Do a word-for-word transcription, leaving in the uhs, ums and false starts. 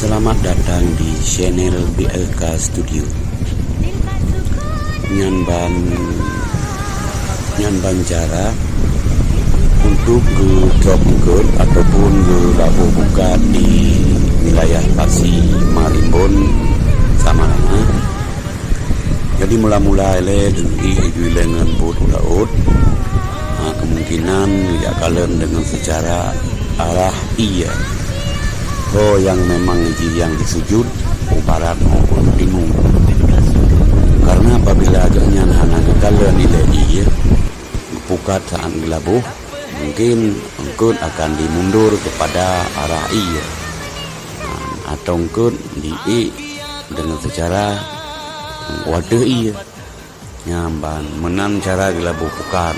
Selamat datang di channel B L K Studio. Nyan ban, nyan ban cara untuk geucok eungkôt ataupun geulaboh pukat di wilayah Pasi Marimbon, Samalanga. Jadi mula-mula ilée deuh jih ilée ngon buet u laôt, ha, kemungkinan jak kalon deungon seucara arah ie. Ho nyang memang jih nyang disujut u barat maupun u timu. Karena apabila geuhnyan hana geukalon ilée ie, geupukat saát geulaboh, mungkin eungkôt akan dimundur keupada arah ie, ha, atawa eungkôt diék deungon seucara u ateueh ie. Nyan ban meunan cara geulaboh pukat.